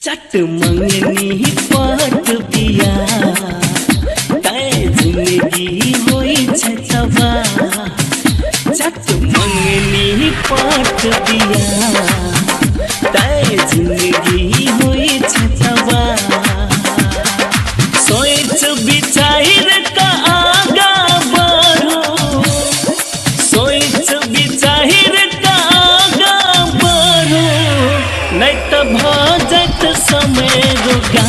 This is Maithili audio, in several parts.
चट मंगनी पट बिया तै जिंदगी होइ छै तबाह। चट मंगनी पट बिया तै जिंदगी होइ छै तबाह। सोच विचार क आगा बढ़ो, सोच विचार क आगा बढ़ो, नहि तऽ भऽ जायत समय रोगा।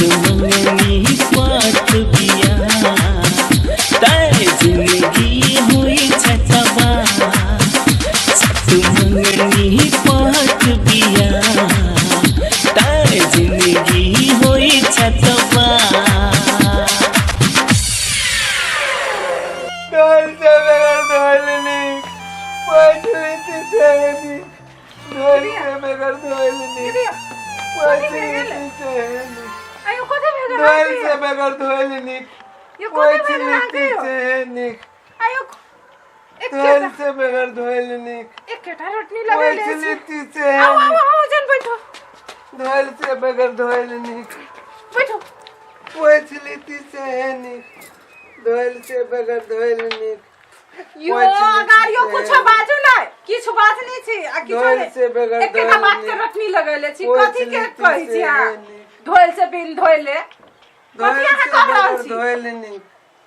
मंगनी पट बिया तै जिंदगी होइ छै तबाह। मंगनी पट बिया तै जिंदगी होइ छै तबाह। धोल से बगैर धोल नीक, पोछि लेती से नीक। धोल से बगैर धोल नीक, पोछि लेती से नीक। आयो कथी भेल? धोल से बगैर धोल नीक, यो कथी पोछि भेल लेती अहाँके यो? से नीक। आयो धोल से बगैर धोल नीक, एकेटा रोटनी लगेले पोछि छी। लेती से आउ आउ नीक। आउ जन बैठो। धोल से बगैर धोल नीक, बैठो। पोछि लेती से नीक। धोल से बगैर धोल नीक। यो पोछि लेती अगारियो से कुछो बाजू नै, किछु बात नै छी आ किछो धोल नै। से बगैर एकेटा धोल बात के नीक। रटनी लगेले छी। पोछि कथी के लेती कहै छी से अहाँ? नीक। धोल से बिन धोइले कथी धोल अहाँ से कह रहल बगैर छी? धोल नीक,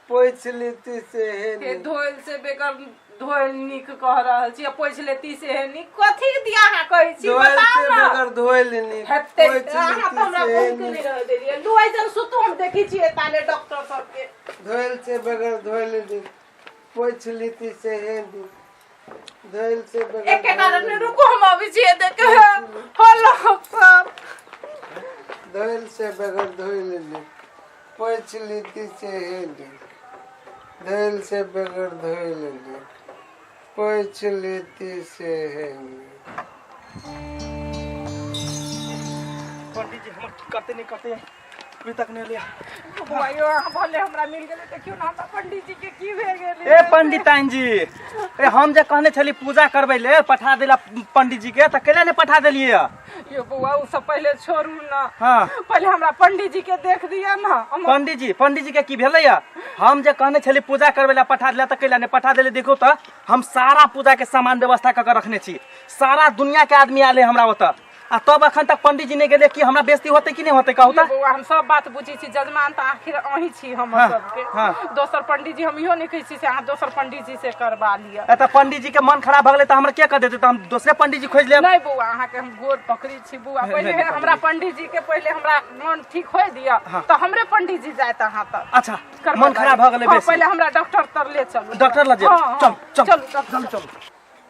पोछि लेती से हे नीक। धोल से बेगर धोल नीक कह रहल छी आ पोछि लेती से हे नीक, कथी दिया अहाँ कहै छी? धोल बताउ से न। बगैर धोल नीक, हेतै पोछि अहाँ लेती तऽ हमरा से बहुत नीक। नहि रहऽ देलियै। लू ऐसन सुतू, हम देखै छियै ताले डॉक्टर सबके। धोल से बगैर धोल नीक, पोछि लेती से हे नीक। धोल से बगैर एकेटा धोल रटने नीक। रुकू, हम अबै छियै देखे। होलो सब धोल से बगैर धोल नीक, पोछि लेती से हे नीक। धोल से बगैर धोल नीक, पोछि लेती से हे नीक। पंडित जी हमर की करते नहीं करते अभी तक नहीं लिया। बौआ यौ, अहाँ भले हमरा मिल गेलै। देखियौ ने हमरा पंडित जी के की भए गेलै। ए पंडिताइन जी, ए हम जे कहने छली पूजा करबै ले पठा देला पंडित जी के, तऽ कैला नहि पठा देलियै? यौ बौआ, ओ सब पहिले छोड़ू न। हाँ। पहिले हमरा पंडित जी के देख दिअ न पंडित जी, पंडित जी के की भेलै? हम जे कहने छली पूजा करबै ले पठा देला, तऽ कैला नहि पठा देलियै? देखू तऽ हम सारा पूजा के सामान व्यवस्था कऽ के रखने छी, सारा दुनिया के आदमी आले हमरा ओतऽ, आ तब अखन तक पंडित जी नहि गेलै। कि हमरा बेइज्जती होतै कि नहि होतै, कहू यौ तऽ? बौआ, हम सब बात बुझै छी। जजमान तऽ आखिर अहीं छी हमर सबके। दोसर पंडित जी, हम इहो नहि कहै छी से अहाँ दोसर पंडित जी से करबा लिअ। ए तऽ पंडित जी के मन खराब भऽ गेलै तऽ हमरा के कह देतै? तऽ हम दोसरे पंडित जी खोजि लेब। नहि बौआ, अहाँके हम गोर पकड़ै छी बौआ। नहि, पहिले नहि, हमरा पंडित जी के पहिले हमरा मन ठीक होय दिअ, तऽ हमरे पंडित जी जायत अहाँ तऽ। अच्छा, करबा मन खराब भऽ गेलै हाँ, बेसी। पहिले हमरा डॉक्टर तर ले चलू। डॉक्टर लग जेबै? हाँ, चल हाँ, चल चलू डॉक्टर, चल चल।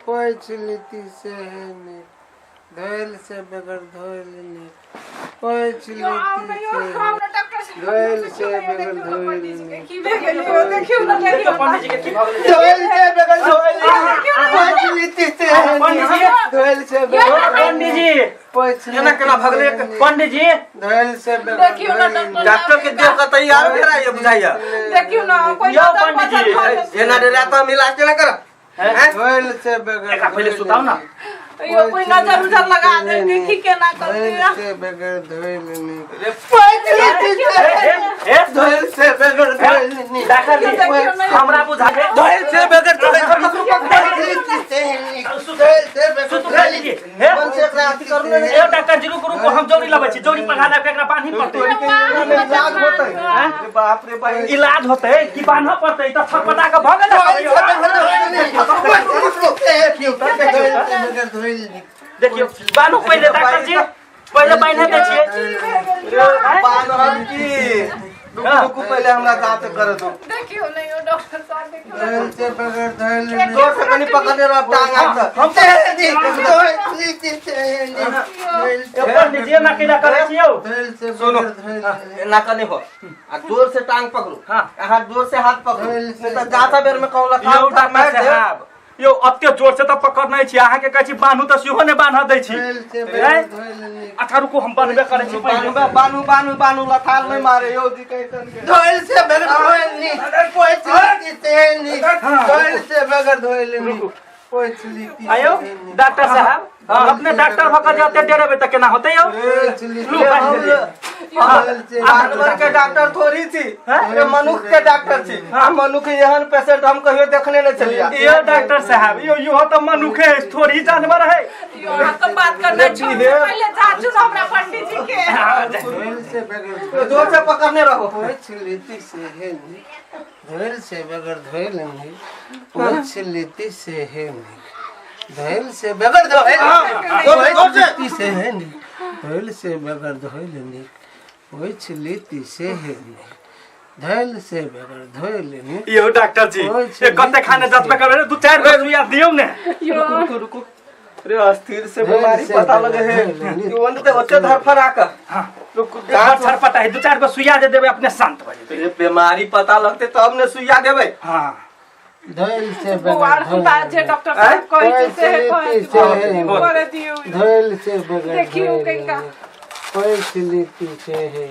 पोछि लेती से नीक, धोल से बगैर धोल नीक, पोछि यौ, आउ लेती ने यौ, से हमरा डॉक्टर साहब धोल से देखियौ बगैर ने धोल पंडित जी के नीक। की भए गेलै यौ, देखियौ ने, देखियौ ने। पंडित जी के की भऽ गेलै? धोल से बगैर धोल नीक, पोछि लेती से पंडित जी। नीक। धोल से बगैर पंडित जी, पोछि केना केना लेती भऽ गेलै? से नीक। पंडित जी, धोल से बगैर देखियौ ने धोल डॉक्टर नीक। डॉक्टर के देख कऽ तैयार भेला ये बुझाइया। देखियौ ने कोई यौ नजर पंडित जी, पजर खा लेतै। एना डरा तऽ हम इलाज केना करब? हैं? धोल से बगैर एकरा पहिले धोल सुताउ न। नीक। यौ, कोई नजर उजर लगा दे की केना करतै? धोल से बगैर धोल नीक, पोछि लेती से ए ए धोल से बगैर धोल नीक। डॉक्टर जी, देखियौ ने। हमरा बुझा के धोल से बगैर धोल नीक, पोछि लेती से नीक। धोल से बगैर सुतु धोल पंडित जी। नीक। हे मन से एकरा अथी करू ने। ए डॉक्टर जी, रुकू रुकू, हम जौरी लबै छी, जौरी पघा लाबि के एकरा बान्हि पड़तै। इलाज होतै? रे बाप रे बाप। इलाज होतै कि बान्हऽ पड़तै? तऽ छटपटा कऽ भऽ गेलै। धोल से बगैर धोल नीक, पोछि लेती से नीक। धोल से बगैर धोल नीक। देखियौ, बान्हू पहिले डॉक्टर जी, पहिले बान्हि दै छियै। रे बान्हब की? रुकू रुकू, पहिले हमरा जाँच कर दो। देखियौ ने यौ डॉक्टर साहब, देखियौ ने। धोल से बगैर धोल नीक। जोर से कनि पकड़ने रहब टांग आबि कऽ। हम से नीक, धोल लेती से नीक। धोल ए पंडित जी, एना कैला करै छी यौ? धोल से सुनो। बगैर धोल नीक। एना कऽ नहि हो आ जोर से टांग पकड़ू। हाँ। अहाँ जोर से हाथ पकड़ू, धोल से नहीं तऽ जाता बेर में कहूँ यौ लथार डॉक्टर मारि देब। साहब, यौ अते जोर से तऽ पकड़ने छी, अहाँके कहै छी बान्हू तऽ सेहो नहि बान्हऽ दै छी। धोल से हैं? बगैर धोल नीक। अच्छा रुकू, हम बान्हबे करै छी पहिले। बान्हू बान्हू बान्हू बान्हू, लथार नहीं मारे यौ जी कैसन के। धोल से बगैर धोल नीक, पोछि लेती से नीक। धोल से बगैर धोल नीक। रुकू। पोछि लीती आयो डॉक्टर साहब अपने डॉक्टर भऽ कऽ जे ओते डरेबै तऽ केना होतै यौ पोछि लीती लू, बान्हि देलियै। धोइल से जानवर के डॉक्टर थोड़ी छी अरे मनुख के डॉक्टर छी आ मनुख एहन पेशेंट हम कहियो देखने नहीं छलियै यो डॉक्टर साहब यो इहो तऽ मनुखे है थोड़ी जानवर है यो अहाँ सब बात करना छोड़ू पहिले जाचू ने हमरा पंडित जी के धोइल से बगैर जोर से पकड़ने रहो पोछि लीती से हे नीक धोइल से बगैर धोइल नीक पोछि लीती से हे नीक धोइल से बगैर धोइल पोछि लीती से हे नीक धोइल से बगैर धोइल नीक पोछि लीती से हे नीक धोइल से बगैर धोइल नीक यो डॉक्टर जी ओइ ये कते खाने जतबे करबै दू चारि गो रुपया दियौ ने यो रुको रुको अरे अस्थिर से बीमारी पता लगे है कि ओन ते ओते धरफड़ा के रुको एक बार छरपटा है दू चारि गो सुइया दे देबै अपने शांत भऽ जेतै अरे बीमारी पता लगते तब ने सुइया देबै हाँ धोइल से बौआ बगैर सुनता जे डॉक्टर साहब कहै छै से कहै छै करे दियौ धोइल से बगैर देखियौ कनिका। पोछि लीती से हे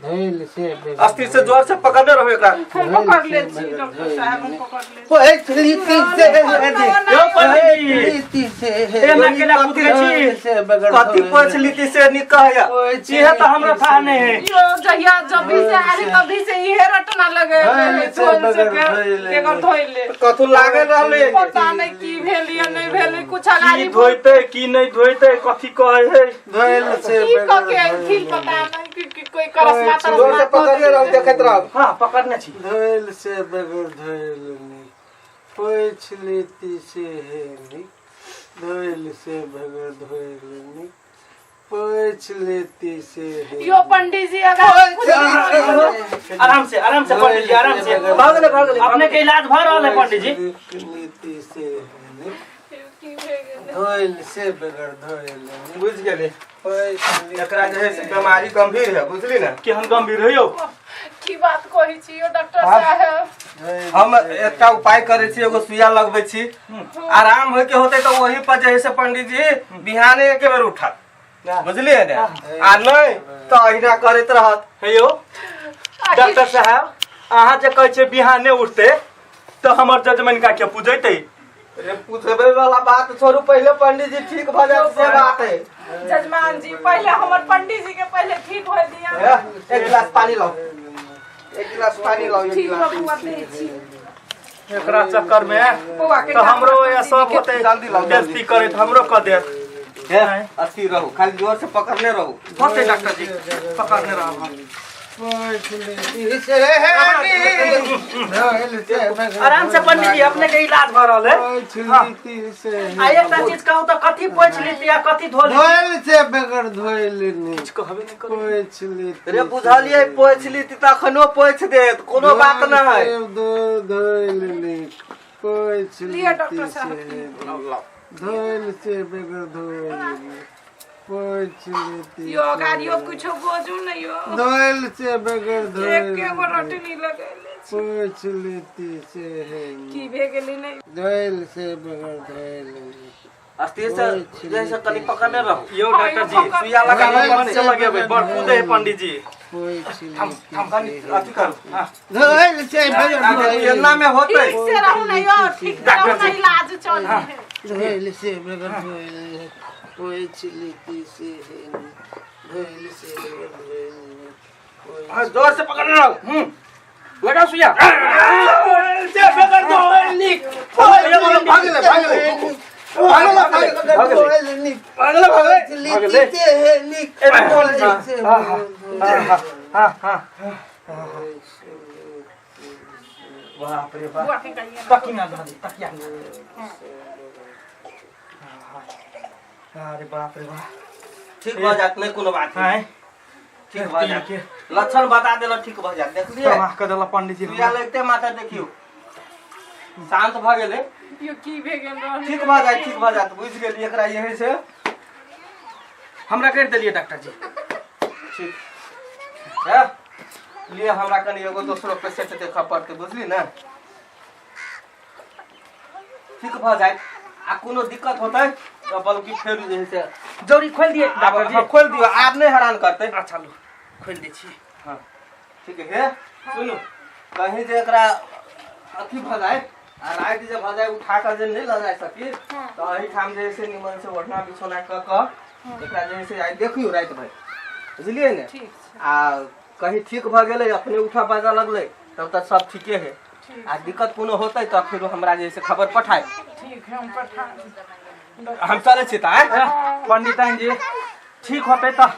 धोइल से बगैर अस्थिर से जोर से पकड़ने रहो एकरा हम पकड़ ले छी डॉक्टर साहब हम पकड़ ले पोछि लीती से हे नीक यौ पंडित जी लीती से हे एना केना कुदरै छी धोइल से बगैर कथी पोछ लीती से निक कहैया इहे तऽ हमरा थाह नहि है यो जहिया जब भी से आली तभी से इहे रटना लगे धोइल से धोइल से बगैर धोइल बेगर धोइले कथू लागे रहले पता नहीं की भेल या नहीं भेल कुछ की अगाड़ी धोइतै की नहि धोइतै कथी कहै है धोइल से की बगैर कऽ के अयलखिन पता नहीं कि कि कोई करसमा जोर से तरसमा पकड़ने रहो देखैत रहो हाँ पकड़ने छी धोइल से बगैर धोइल नीक पोछि लीती से हे नीक धोइल से बगैर धोइल नीक पोछि लेती से हे यो पंडित जी अगर कुछ आराम से पंडित जी आराम से भऽ गेलै भऽ गेलै अपने के इलाज भऽ रहल है पंडित जी लीती से हे नीक की भए गेलै धोइल से बगैर धोइल नीक बुझि गेली पोछि लीती एकरा जे है से बीमारी गंभीर है बुझली ने केहन गंभीर है यौ की बात कहै छी यो डॉक्टर साहब धोइल हम एकटा उपाय करै छी एगो सुइया लगबै छी आराम होय के होते तऽ वही पर जे है से पंडित जी बिहाने एके बेर उठत बुझलियै ने आ नहि तऽ अहिना करैत रहत हे यौ डॉक्टर साहब अहाँ जे कहै छियै बिहाने उठतै तऽ हमर जजमनिका के पूजैतै अरे पूछबे वाला बात छोड़ू पहिले पंडित जी ठीक भऽ जायत से बात है जजमान जी पहिले हमर पंडित जी के पहिले ठीक होय दिया हे, एक गिलास पानी लाओ एक गिलास पानी लाओ एक ठीक गिलास बबुआ दै छी एकरा चक्कर में बौआ के तऽ हमरो या सब होतै जल्दी लाओ, जल्दी। बेइज्जती करैत हमरो कऽ देत हे, अस्थिर रहू खाली जोर से पकड़ने रहू होतै डॉक्टर जी पकड़ने रहब हम पोछि लीती से हे नीक धोइल से बगैर आराम से पंडित जी अपने के इलाज भऽ रहल है पोछि लीती से हे आ एकटा चीज कहू तऽ कथी पोछि लीती आ कथी धो लीती धोइल से बगैर धोइल नीक कहबे नहि करू पोछि लीती रे बुझलियै पोछि लीती तऽ अखनो पोछि देत कोनो बात नहि है धोइल नीक पोछि लिअ डॉक्टर लीती साहब। से हे नीक धोइल से बगैर धोइल नीक पोछि लीती यो अगाड़ियो कुछो बोजू नहीं यो धोइल से बगैर धोइल एक एगो रोटी नहीं लगैले पोछि लीती से हे नीक की भे गेली नहीं धोइल से बगैर धोइल नीक अस्थिर से जे है से कनि पकड़ने रहू यौ डॉक्टर जी सुइया लगाबऽ आराम से लगेबै बड़ कूदै है पंडित जी पोछि थम कनि अथी करू धोइल से बगैर धोइल केना में होतै ठीक से रहू नहीं यो ठीक से रहू नहीं इलाज चल है धोइल से बगैर धोइल नीक पोछि लीती से हे नीक धोइल से बगैर धोइल नीक हाँ, जोर से पकड़ने रहू हूँ लगाओ सुइया भागले भागले धोइल नीक भागले भागले पोछि लीती से हे नीक धोइल से बगैर धोइल हाँ हाँ बाप रे बाप बुआ के कहिए तकिया धऽ दे तकिया अरे बाप रे बाप ठीक भऽ जायत नहि कोनो बात आँय ठीक भऽ जायत लक्षण बता देलक ठीक भऽ जायत देखलियै तबाह कऽ देलक पंडित जी सुइया लगते माथा देखियौ शांत भऽ गेलै यो की भे गेल रहलै ठीक भऽ जायत ठीक भऽ जायत बुझि गेलियै एकरा यही से हमरा करि देलियै डॉक्टर जी ठीक है लिए हमरा कनि एगो दोसरो पेशेंट देखऽ पड़तै बुझली ने ठीक भऽ जायत आ कोनो दिक्कत होतै तऽ बल्कि फेर जे है से जौरी खोलि दियै डॉक्टर जी हाँ, खोलि दियौ आब नहि हैरान करतै अच्छा लू खोलि दै छियै हाँ ठीक है सुनू कहीं जे एकरा अथी भऽ जाय आ राति जे भऽ जाय उठा कऽ जे नहि लऽ जा सकी तऽ एहिठाम जे है से निमन से ओढ़ना बिछौना कऽ कऽ एकरा जे है से आइ देखियौ राति भरि, बुझलियै ने? ठीक छै। आ कहीं ठीक भऽ गेलै, अपने उठऽ बाजऽ लगलै, तब तऽ सब ठीके है। आ दिक्कत कोनो होतै तऽ फेरो हमरा जे है से खबर पठाय। ठीक है, हम पठा हम चलै छी तऽ आँय। पंडिताइन जी, ठीक होतै तऽ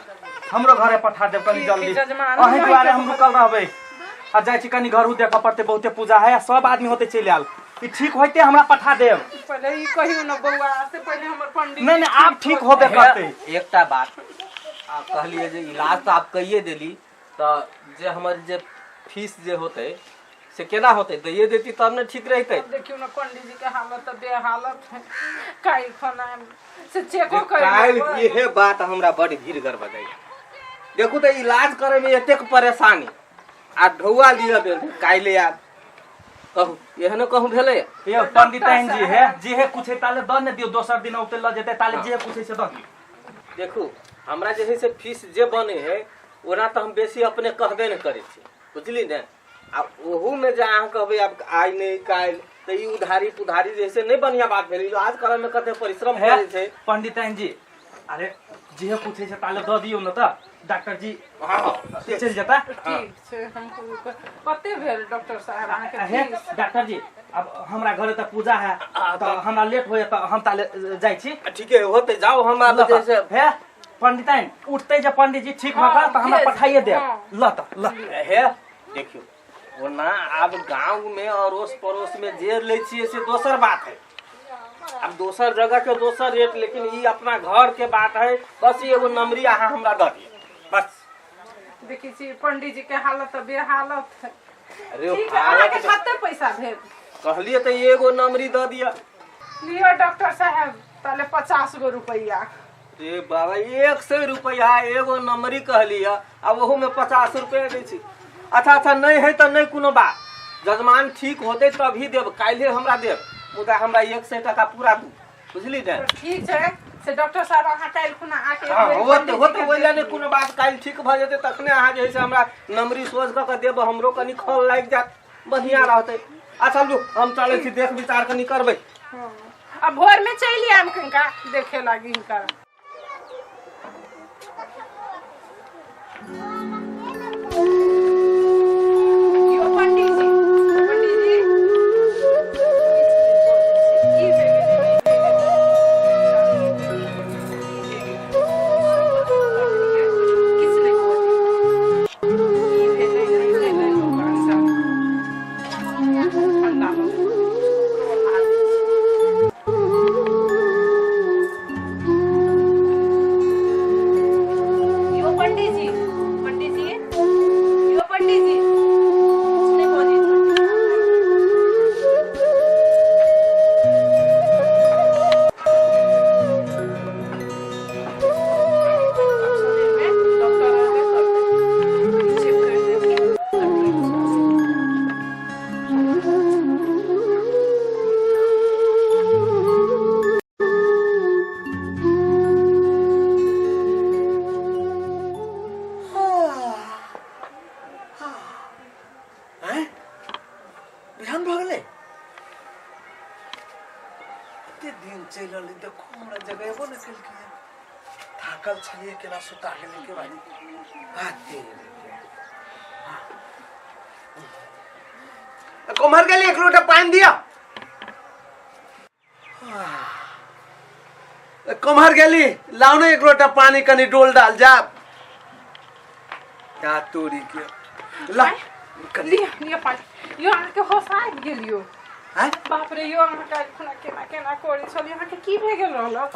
हमरो घरे पठा देब कनी ठीक जल्दी। है, जजमान। अहीं दुआरे हम रुकल रहबै आ जाइ छी कनी घरू देखऽ पड़तै, बहुते पूजा है आ सब आदमी होते चलि आयल। ई ठीक होइते हमरा पठा देब। पहिले ई कहियौ ने बौआ, से पहिले हमर पंडित नहि नहि, आब ठीक होबे करतै। एकटा बात आ कहलियै जे इलाज तऽ आब कहिए देली, तऽ जे हमर जे फीस जे होतै से केना होतै? दैए देती तब ने ठीक रहितै। अब देखियौ ने, पंडित जी के हालत तऽ बेहालत है। काल्हि खना से चेको कर काल्हि लेबै। इहे बात हमरा बड़ भीड़ गड़बड़ाइया। देखू तऽ इलाज करैमे एतेक परेशानी आ ढौआ लिअ बेर काल्हि आयब, कहू एहनो कहूँ भेलै? यौ पंडिताइन जी, हे जे हे कुछ है ताले दऽ ने दियौ, दोसर दिन औते लऽ जेतै, ताले जे कुछ है से दऽ दियौ। देखू, हमरा जे है से फीस जे बनै है ओना तऽ हम बेसी अपने कहबे नहि करै छी, बुझली ने? आ ओहूमे जे अहाँ कहबै आब आइ नहि काल्हि, तऽ ई उधारी पुधारी जे है से नहि बढ़िआँ बात भेल। इलाज करऽमे कते परिश्रम हे पड़ै छै। पंडिताइन जी, अरे जे कुछ है से ताले दऽ दियौ ने तऽ डॉक्टर जी हँ चलि जेता। ठीक छै, हम कते भेल डॉक्टर साहब अहाँके हे फीस? डॉक्टर जी, अब हमरा घरे तऽ पूजा है तऽ हमरा लेट होइए, तऽ हम ताले जाइ छी। ठीके होतै, जाउ। हम आब जे से हे पंडिताइन, उठते जे पंडित जी ठीक भऽ गेल तऽ हमरा भेज पठाइए देब। हँ। ल तऽ ल। हे देखियौ, ओना आब गाँवमे अड़ोस पड़ोसमे जे लै छियै से दोसर बात है, आब दोसर जगह के दोसर रेट, लेकिन ई अपना घर के बात है। बस ई एगो नमरी अहाँ हमरा दऽ दिअ बस। देखै छी पंडित जी के हालत तऽ बेहालत है। अरे ठीक है, अहाँके हालत कते पैसा भेल? कहलियै तऽ एगो नमरी दऽ दिअ। लिअ डॉक्टर साहेब, ताले 50 गो रुपैआ। रे बाबा, 100 रुपैआ एगो नमरी कहलियै आ ओहूमे 50 रुपैआ दै छी। अच्छा अच्छा, नहि है तऽ नहि कोनो बात, जजमान ठीक होतै तभी देब, काल्हे हमरा देब, मुदा हमरा 100 टका पूरा दू, बुझली ने? ठीक छै, से डॉक्टर साहब अहाँ काल्हि खुना आके एक हँ बेर होते पंडित जी होते के ओहि लए नहि देख कोनो बात, काल्हि ठीक भऽ जेतै तखने अहाँ जे है से हमरा नमरी सोझ कऽ कऽ देब, हमरो कनि खल लागि जायत, बढ़िआँ रहतै। अच्छा लू, हम चलै छी, देख विचार कनि करबै। हँ। आ भोर में चलि आयब कनिका देखे लागी हिनका। यो पंडीजी, पंडीजी, की भेलै? किछु नहि कहै। की भेलै, नहि भेलै, भगवान जाने। ठंडा हो गेल। यो पंडीजी, पंडीजी, यो पंडीजी, किछु नहि बजै छथिन। आब सबेरमे डॉक्टर अयबे करतै, चेक करि देथिन तऽ ठीक छै। आँय, बिहान भऽ गेलै, कते दिन चलि रहलै, देखो हमरा जगेबो नहि केलकै। थाकल छलियै, केना सुता गेलै के बारी कुम्हर गेली, एक लोटा पानि दिअ। कुम्हर गेली, लाउ ने एक लोटा पानी, कनि डोल डाल जाब ता तोरी के ला कनि। लिअ लिअ पानि। यो अहाँके होश आबि गेल यो? आँय? बाप रे, यो अहाँ काल्हि खुना केना केना करै छलियै, अहाँके की भए गेल रहलक?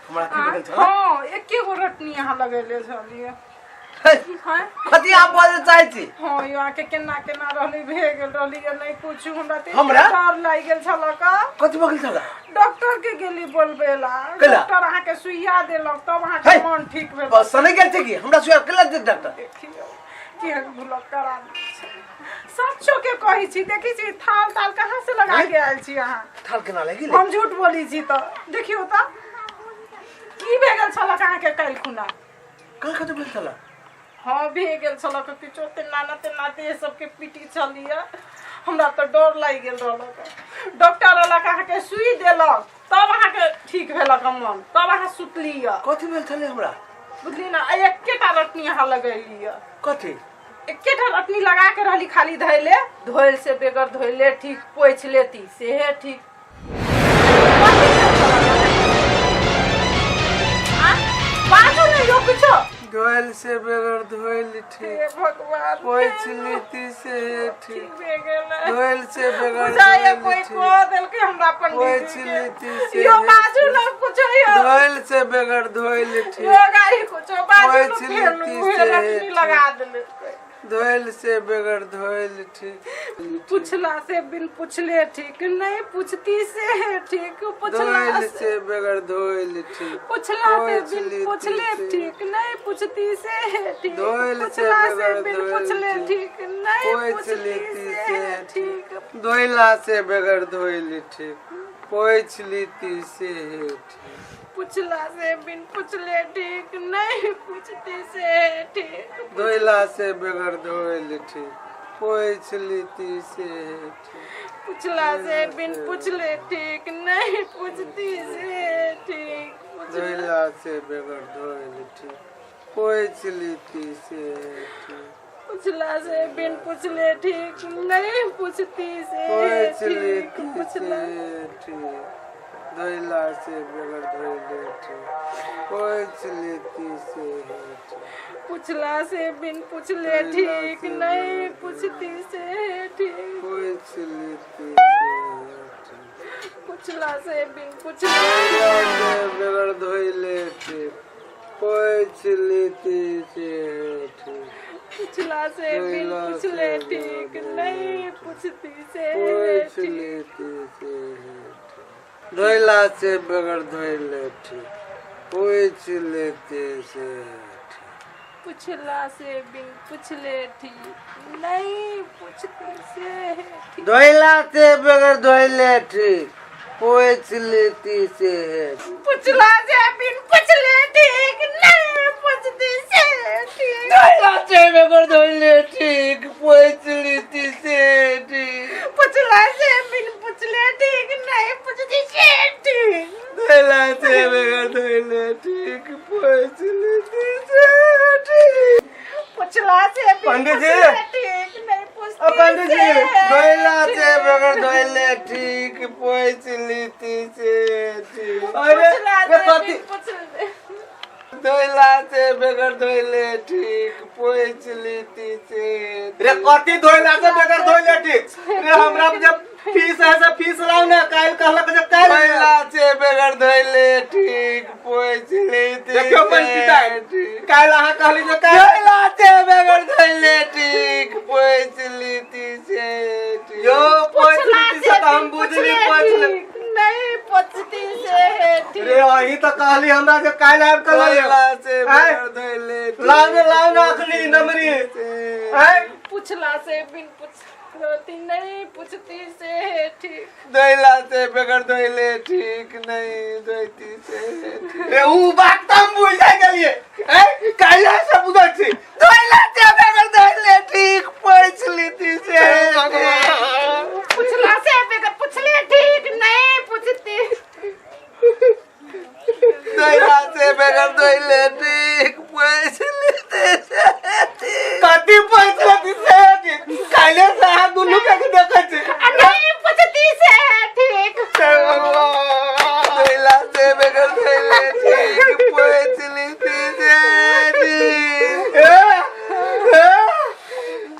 हमरा की भेल छल? हँ, एके गो रटनी अहाँ लगेले छलियै। हे, हँ। कथी अहाँ बजै चाहै छी? हँ यो, अहाँके केना केना रहलै, भए गेल रहली, नहि पूछू हमरा तऽ। हमरा? डर लागि गेल छलक। कथी भऽ गेल छल? डॉक्टर के गेली बोलबे ला। कैला? डॉक्टर अहाँके सुइया देलक तब अहाँके हे! मन ठीक भेल। बस नहि गेल छै कि हमरा सुइया केला देत डॉक्टर? देखियौ केहन भुलक्कर आदमी छै, सच्चो के कहै छी। देखै छी थाल ताल कहाँ से लगा के आयल छी अहाँ? थाल केना लागि गेलै? हम झूठ बोली छी तऽ देखियौ तऽ की भए गेल छलक अहाँके काल्हि खुना? कहाँ कतऽ भेल छल? हँ, भए गेल छलक किछो, तेना ने तेना देह सबके पीटी छलियै। हमरा तऽ डर लागि गेल रहलक। डॉक्टर अलक अहाँके सुई देलक तब अहाँके ठीक भेलक मन, तब अहाँ सुतलियै। कथी भेल छलै हमरा? बुझली ना, आ एकेटा रटनी अहाँ लगेलियै। कथी? एकेटा रटनी लगा के रहली खाली धैले, धोइल से बेगर धोइले ठीक, पोछि लेती सेहे ठीक। कथी भेल छलै? आ? बाजू ने यौ किछो। धोइल से बगैर धोइल ठीक, हे भगवान, पोछि लेती से ठीक। ठीक भे गेलै। धोइल से बगैर बुझाइए धोइल कोई ठीक, कह देलकै हमरा पंडित पोछि जी लेती के। से यो बाजू ने कुछो यो। धोइल से बगैर धोइल ठीक, यो गाड़ी कुछो बाजू ने, पोछि फेर लेती उहे से रटनी ठीक। लगा देलकै। धोइल से बगैर धोइल ठीक, पूछला से बिन पूछले ठीक, नहीं पूछती से ठीक। पूछला धोइल से से बगैर धोइल ठीक, पूछला से पोछि बिन लेती पूछले से ठीक, नहीं पूछती से ठीक। धोइल से पूछला से बगैर बिन धोइल पूछले ठीक, ठीक, नहीं पोछि पूछती लेती से से ठीक। धोइला से बगैर धोइल ठीक, पोछि लेती से ठीक। पूछला से बिन पूछले ठीक, नहीं पूछती से ठीक। धोइला से बगैर धोइल ठीक, पोछि लेती से ठीक। पूछला से बिन पूछले ठीक, नहीं पूछती से ठीक। धोइला से बगैर धोइल ठीक, पोछि लेती से ठीक। पूछला से बिन पूछले ठीक, नहीं पूछती से पोछि ठीक। लेती पूछला से ठीक, धोइला से बगैर धोइले ठीक, पोछि लेती से ठीक। पूछला से बिन पूछले धोइला ठीक, से नहीं बगैर पूछती से ठीक। पोछि लेती से ठीक। पूछला से बिन पूछले धोइला से बगैर धोइले ठीक, पोछि लेती से ठीक। पूछला से बिन धोइला से पूछले बगैर ठीक, धोइले नहीं ठीक, पूछती से पोछि ठीक। लेती से ठीक। धोइला से बगैर धोइले ठीक, पोछि लेती से ठीक। पूछला से बिन पूछले ठीक, नहीं पूछती से ठीक। धोइला से बगैर धोइले ठीक, पोछि लेती से ठीक। पूछला से बिन पूछले ठीक, नहीं पूछती से ठीक। धोइला से बगैर धोइले ठीक, पोछि लेती से ठीक। पूछला से बिन पूछले ठीक, नहीं पूछती से ठीक। धोइला से बगैर धोइले ठीक, पोछि लेती से ठीक। पूछला से बिन पंडित जी। पूछले ठीक, नहीं पूछती ओ पंडित जी, से धोइला से ठीक। बगैर धोइले ठीक, पोछि लेती से ठीक। अरे पूछला रे से कथी बिन पूछले धोइला से बगैर धोइले ठीक, पोछि लेती से रे कथी धोइला से बगैर धोइले ठीक? रे हमरा जब फीस है से फीस लाउ ने, काल्हि कहलक जे काल्हि धोइला से बगैर धोइले ठीक, पोछि लेती देखियौ से पंडिताइन, ठीक। काल्हि अहाँ कहली जे काल्हि धोइला से बगैर धोइले ठीक, पोछि लेती से ठीक। यो पोछि पूछला लेती से तऽ हम बिन बुझली पूछले पोछि ले ठीक, नहीं पूछती से ठीक। रे अही तऽ कहली हमरा जे काल्हि आबि कऽ लऽ लेब। धोइला से आँय? बगैर धोइले ठीक, लाउ ने, लाउ ने अखनी नमरी। से आँय? पूछला से बिन पूछती नहीं पूछती से ठीक। धोइला से बगैर धोइले ठीक, नहीं धोती से ठीक। रे उ बात तऽ हम बुझि गेलियै। आँय? काल्हि से बुझै छी। धोइला से बगैर धोइले ठीक, पोछि लेती से ठीक। पूछला से बगैर पूछले ठीक, नहीं पूछती। धोइला से बगैर धोइले ठीक, पोछि लेती से ठीक। कथी पोछि लेती से ठीक? काल्हि से अहाँ दुनू के देखै छी। आ नहीं पूछती से ठीक। धोइला से बगैर धोइले ठीक, पोछि लेती से ठीक। ए, ए,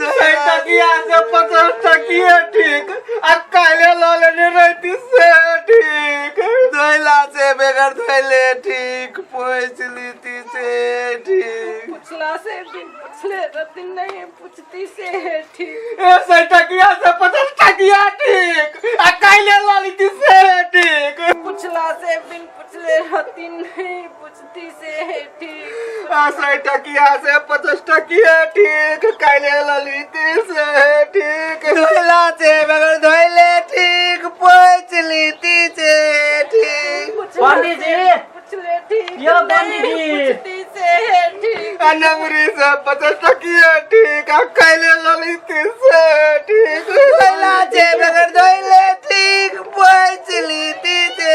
सै टकिया से 50 टकिए ठीक, आ काल्हि लऽ लेने रहिती से ठीक। धोइला से बगैर धोइले ठीक, पोछि लेती से ठीक। पूछला से बिन पूछले रति नहीं पूछती से ठीक। ए सै टकिया से 50 टकिया ठीक, आ काल्हि लऽ लेती से ठीक। पूछला से बिन पूछले रति नहीं पूछती से ठीक। आ सै टकिया से 50 टकिया ठीक, काल्हि लऽ लेती से ठीक। धोइला से बगैर धोइले ठीक, पोछि लेती से ठीक। पूछला पंडित से जी। पूछले ठीक, यो नहीं पंडित जी। पूछती से ठीक। आ नमरी से 50 टकिया ठीक आ कैले ललित से ठीक धोइला से बगैर धोइले ठीक पोछि लेती से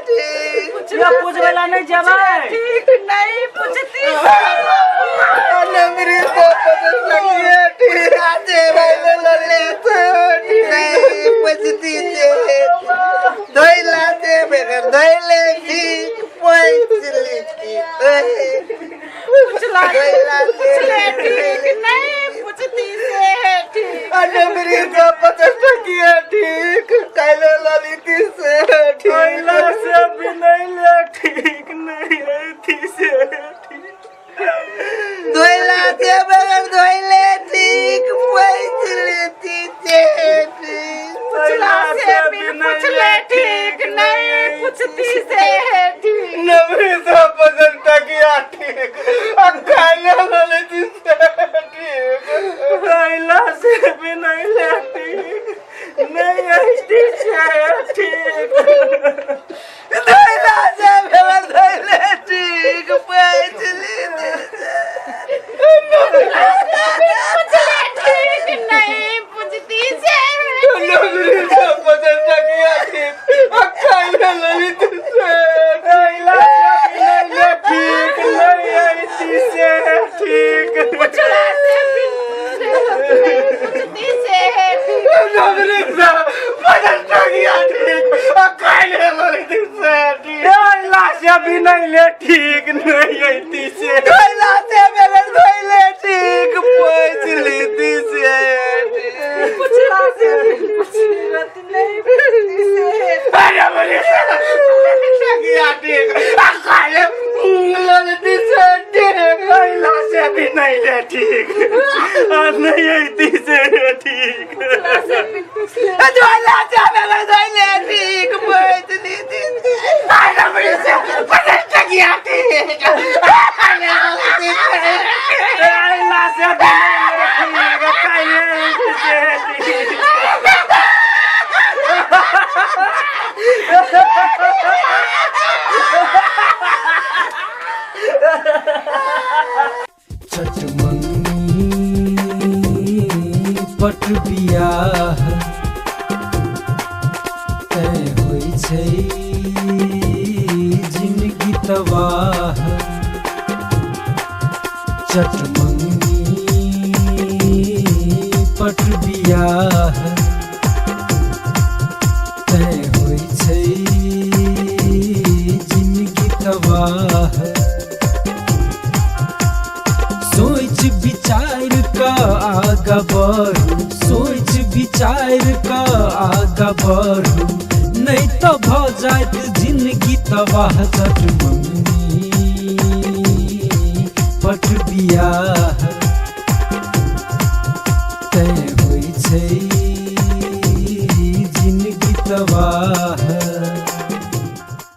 ठीक ये पूजबै ला नहि जेबै ठीक नहीं पूछती आ नमरी से 50 टकिया ठीक आ कैले ललित ठीक नहीं पूछती से धोइला से बगैर धोइले ठीक पोछि लेती पूछला पूछले ठीक नहीं पूछती से ठीक आ नमरी से 50 टकिया ठीक कैले ललित से ठीक धोइला से भी नहीं ले ठीक नहीं अथी से ठीक धोइला से बगैर धोइले ठीक पोछि लेती से ठीक पूछला से भी पूछले ठीक नहीं पूछती से ठीक नमरी से 50 टकिया ठीक आ कैले ललित से ठीक धोइला से भी नहीं ले ठीक नहीं अथी से ठीक धोइला से बगैर धोइले ठीक पोछि लेती से पूछले ठीक नहीं पूछती से नमरी से 50 टकिया ठीक आ कैले ललित से धोइला से भी नहीं ले ठीक नहीं अथी से ठीक पूछला से भी नहीं पूछती से ठीक नमरी से 50 टकिया ठीक आ कैले ललित से ठीक धोइला से भी नहीं ले ठीक नहीं अथी से धोइला से बगैर धोइले ठीक पोछि लेती से ठीक पूछला से भी पूछले नहीं पूछती से अरे बड़ी टकिया ठीक आ कैले ललित से ठीक धोइला से भी नहीं ले ठीक आ नहीं अथी से ठीक पूछला से भी पूछले धोइला से बगैर धोइले ठीक पोछि लेती से अरे बड़ी से 50 टकिया ठीक आ कैले ललित से धोइला से भी नहीं ले ठीक कैले अथी से ठीक चटमंगनी पट बियाह तय होइ छै जिनगी तबाह चटमंगनी पट बियाह तय होइ छै जिनगी तबाह सोच विचार का आगा बढ़ू सोच विचार का आगा बढ़ू नहीं तो भ जात जिंदगी तबाह चटमंगनी।